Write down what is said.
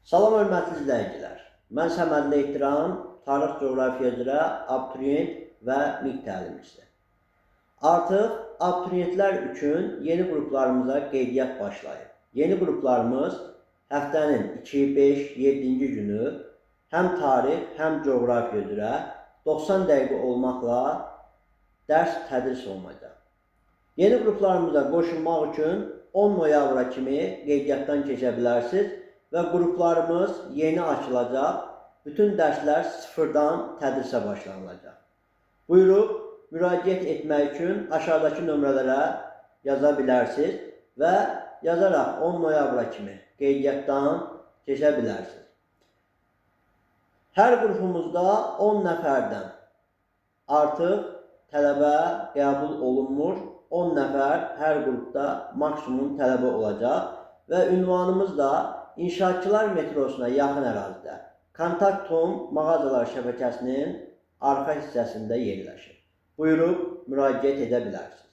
Salam hörmətli izləyicilər. Mən Səmədli Ehtiram, tarix coğrafiya üzrə abituriyent və MİQ təlimçisi. Artıq abituriyentlər üçün yeni qruplarımıza qeydiyyat başlayıb. Yeni qruplarımız həftənin 2, 5, 7-ci günü həm tarix, həm coğrafiya üzrə 90 dəqiqə olmaqla dərs tədris olunacaq. Yeni qruplarımıza qoşulmaq üçün 10 noyabra kimi qeydiyyatdan keçə bilərsiniz və qruplarımız yeni açılacaq. Bütün dərslər sıfırdan tədrisə başlanılacaq. Buyurub müraciət etmək üçün aşağıdakı nömrələrə yaza bilərsiniz və yazaraq 10 noyabra kimi qeydiyyatdan keçə bilərsiniz. Hər qrupumuzda 10 nəfərdən artıq tələbə qəbul olunmur. 10 nəfər hər qrupda maksimum tələbə olacaq və ünvanımız da İnşaatçılar metrosuna yaxın ərazidə Kontakt Home mağazalar şəbəkəsinin arxa hissəsində yerləşir. Buyurub müraciət edə bilərsiniz.